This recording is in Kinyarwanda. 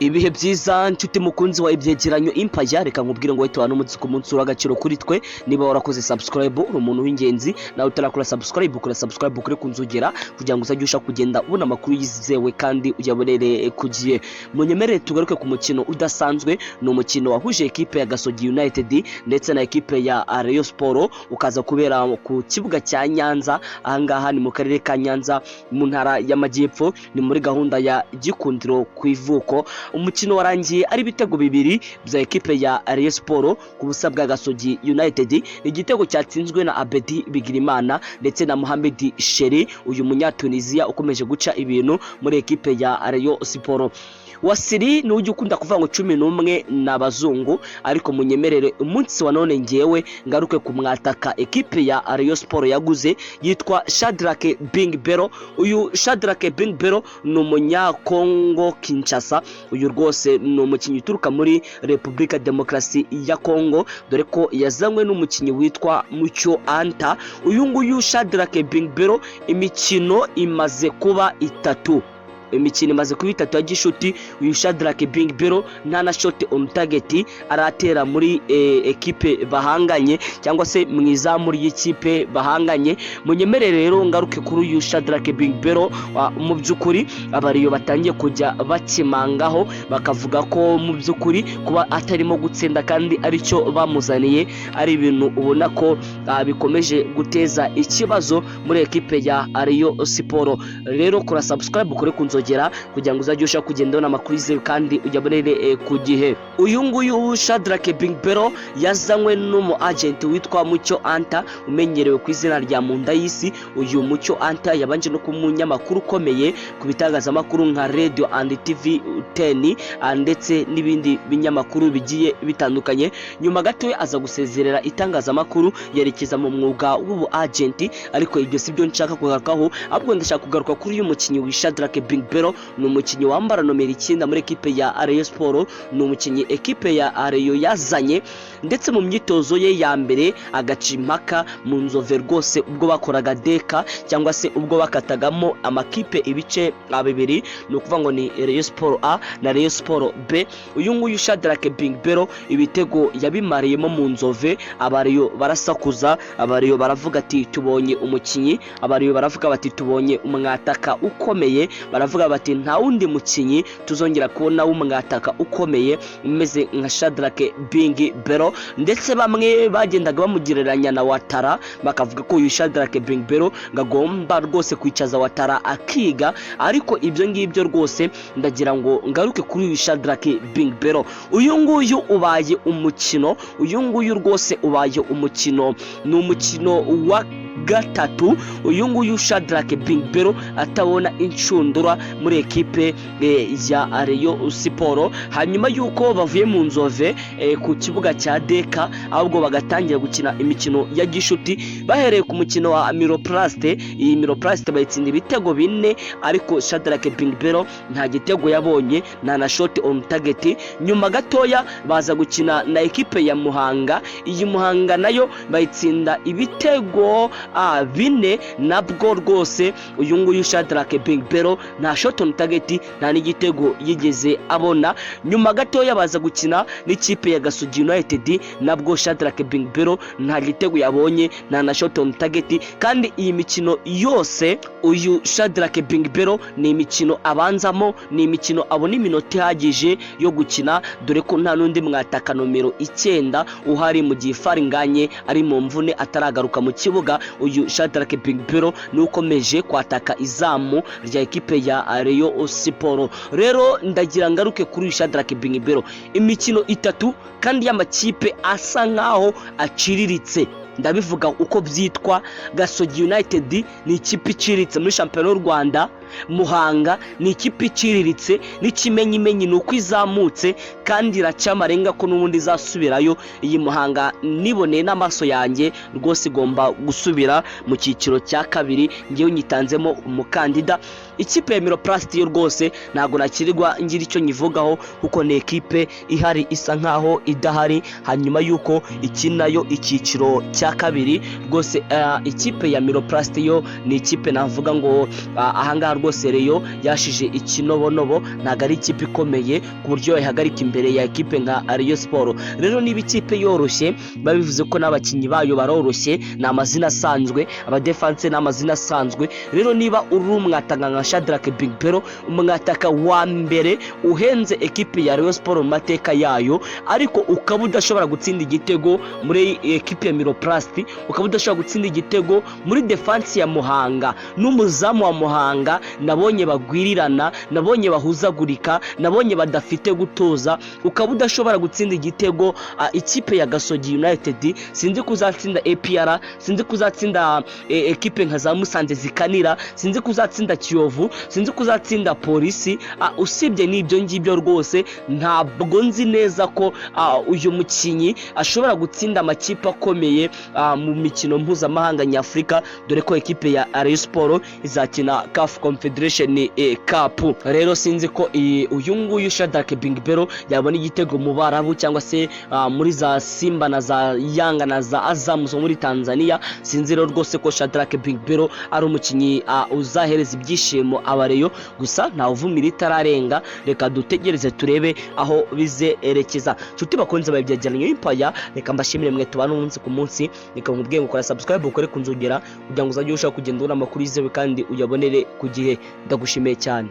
Ibihe byiza, nshuti mukunzi wa Ibyegeranyo Impaya. Reka nkubwire ngo wahita n'umunsi ku munsi w'agaciro kuri twe. Niba warakoze subscribe, uri umuntu w'ingenzi. Nawe utarakora subscribe, ukora subscribe, ukore ku nzogera kugira ngo uzajye ubasha kugenda ubona amakuru yizewe kandi uyabonere ku gihe. Munyemerere tugaruke ku mukino udasanzwe. Ni umukino wahuje ekipe ya Gasogi United ndetse na ekipe ya Rayon Sport, ukaza kubera ku kibuga cya Nyanza. Ahangaha ni mu karere ka Nyanza, mu Ntara y'Amajyepfo. Ni muri gahunda ya Gikundiro ku ivuko. Umukino warangiye ari ibitego bibiri bya ekipe ya Rayon Sport ku busa bwa Gasogi United. Igitego cyatsinzwe na Abedi Bigirimana ndetse na Mohamed Sheri, uyu Munyatunisia ukomeje guca ibintu muri ekipe ya Rayon Sport. Wasiri ni ujya ukunda kuvuga ngo 11 ni abazungu, ariko munyemerere umunsi wa none ngewe ngaruke ku mwataka ekipe ya Rayon Sport yaguze yitwa Shadrack Bing Bero. Uyu Shadrack Bing Bero ni Umunyakongo Kinshasa. Uyu rwose ni umukinnyi uturuka muri Repubulika Demokarasi ya Kongo, dore ko yazanywe n'umukinnyi witwa Mucyo Anta. Uyu nguyu Shadrack Bing Bero, imikino imaze kuba itatu, imikino imaze kuba itatu ya gishuti, uyu Shadrack Bing Bero nta na shot on target aratera muri ekipe bahanganye cyangwa se mu izamu ry'ikipe bahanganye. Munyemerere rero ngaruke kuri uyu Shadrack Bing Bero. Mu by'ukuri abariyo batangiye kujya bakimangaho, bakavuga ko mu by'ukuri kuba atarimo gutsinda kandi aricyo bamuzaniye ari ibintu ubona ko bikomeje guteza ikibazo muri ekipe ya Rayon Sport. Rero kora subscribe, ukore ku nzogera kugira ngo uzajye ushaka kugenda ubona amakuru yizewe kandi uyabonere ku gihe. Uyu nguyu Shadrack Bingbero yazanywe n'umu agent witwa Mucyo Anta, umenyerewe ku izina rya Munda y'Isi. Uyu Mucyo Anta yabanje no kuba umunyamakuru ukomeye ku bitangazamakuru nka Radio and TV 10 ndetse n'ibindi binyamakuru bigiye bitandukanye. Nyuma gato aza gusezerera itangazamakuru, yerekeza mu mwuga w'ubu agent. Ariko ibyo si byo nshaka kugarukaho, ahubwo ndashaka kugaruka kuri uyu mukinnyi wa Shadrack Bingbero. Ni umukinnyi wambara nomero 9 muri ekipe ya Rayon Sport. Ni umukinnyi ekipe ya Rayon yazanye, ndetse mu myitozo ye ya mbere agaca impaka mu Nzove rwose, ubwo bakoraga deka cyangwa se ubwo bakatagamo amakipe ibice bibiri, ni ukuvuga ngo ni Rayon Sport A na Rayon Sport B. Uyu nguyu Shadrack Bingbero ibitego yabimariyemo mu Nzove. Abariyo barasakuza, abariyo baravuga ati: "Tubonye umukinnyi." Abariyo baravuga bati: "Tubonye umwataka ukomeye." Baravuga bati: "Nta wundi mukinnyi tuzongera kubona w'umwataka ukomeye umeze nka Shadrack Bingbero." Ndetse bamwe bagendaga bamugereranya na Watara, bakavuga ko uyu Shadrack Bingbero ngo agomba rwose kwicaza Watara akiga. Ariko ibyo ngibyo rwose, ndagira ngo ngaruke kuri uyu Shadrack Bingbero. Uyu nguyu ubaye umukino, uyu nguyu rwose ubaye umukino, ni umukino wa gatatu uyu nguyu Shadrack Bingbero atabona inshundura muri ekipe ya Rayon Sport. Hanyuma y'uko bavuye mu Nzove ku kibuga cya Deka, ahubwo bagatangira gukina imikino ya gishuti, bahereye ku mukino wa Miroplast. Iyi Miroplast bayitsinda ibitego bine, ariko Shadrack Bingbero nta gitego yabonye, nta na shot on target. Nyuma gatoya baza gukina na ekipe ya Muhanga. Iyi Muhanga nayo bayitsinda ibitego 4. Nabwo rwose uyu nguyu Shadrack Bingbero nta shot on target, nta n'igitego yigeze abona. Nyuma gatoya baza gukina n'ikipe ya Gasogi United. Nabwo Shadrack Bingbero nta gitego yabonye, nta na shot on target. Kandi iyi mikino yose uyu Shadrack Bingbero ni imikino abanzamo, ni imikino abona iminota ihagije yo gukina, dore ko nta n'undi mwataka nomero 9 uhari mu gihe Faringanye ari mu mvune, ataragaruka mu kibuga. Uyu Shadrack Bingbero ni ukomeje kwataka izamu rya ekipe ya Rayon Sport. Rero ndagira ngaruke kuri uyu Shadrack Bingbero. Imikino itatu kandi y'amakipe asa nkaho aciriritse, ndabivuga uko byitwa. Gasogi United ni ikipe iciriritse muri shampiyona y'u Rwanda, Muhanga ni ikipe iciriritse, n'ikimenyimenyi ni uko izamutse kandi iraca amarenga ko n'ubundi izasubirayo. Iyi Muhanga niboneye n'amaso yanjye rwose igomba gusubira mu cyiciro cya kabiri, ngewe nyitanzemo umukandida. Ikipe ya Miroplast yo rwose ntabwo nakirirwa ngira icyo nyivugaho, kuko ni ekipe ihari isa nkaho idahari hanyuma y'uko ikinayo icyiciro cya kabiri. Rwose ikipe ya Miroplast yo ni ikipe navuga ngo ahangaha rwose Rayon yashije ikinobonobo, ntabwo ari ikipe ikomeye ku buryo yayihagarika imbere ya ekipe nka Rayon Sport. Rero niba ikipe yoroshye, biba bivuze ko n'abakinnyi bayo baroroshye, ni amazina asanzwe, abadefanse ni amazina asanzwe. Rero niba uri umwataka nka Shadrack Big Pero, umwataka wa mbere uhenze ekipe ya Rayon Sport mu mateka yayo, ariko ukaba udashobora gutsinda igitego muri ekipe ya Miroplast, ukaba udashobora gutsinda igitego muri defanse ya Muhanga n'umuzamu wa Muhanga, nabonye bagwirirana, nabonye bahuzagurika, nabonye badafite gutoza, ukaba udashobora gutsinda igitego ikipe ya Gasogi United, sinzi kuzatsinda APR, sinzi kuzatsinda ekipe nka za Musanze zikanira, sinzi kuzatsinda Kiyovu, sinzi kuzatsinda Polisi. Usibye n'ibyo ngibyo rwose, ntabwo nzi neza ko uyu mukinnyi ashobora gutsinda amakipe akomeye mu mikino mpuzamahanga nyafurika, dore ko ekipe ya Rayon Sport izakina CAF Confederation Cup. Rero sinzi ko uyu nguyu Shadrack Bingbero yabona igitego mu Barabu cyangwa se muri za Simba na za Yanga na za Azam zo muri Tanzania. Sinzi rero rwose ko Shadrack Bingbero ari umukinnyi uzahereza ibyishimo abareyo. Gusa ntawuvumira itararenga, reka dutegereze turebe aho bizerekeza. Nshuti bakunze babyegeranye Empire, reka mbashimire mwe tubana umunsi ku munsi. Reka nkubwiye ngo ukora subscribe, ukore ku nzogera kugira ngo uzajye urushaho kugenda ubona amakuru yizewe kandi uyabonere ku gihe. Ndagushimiye cyane.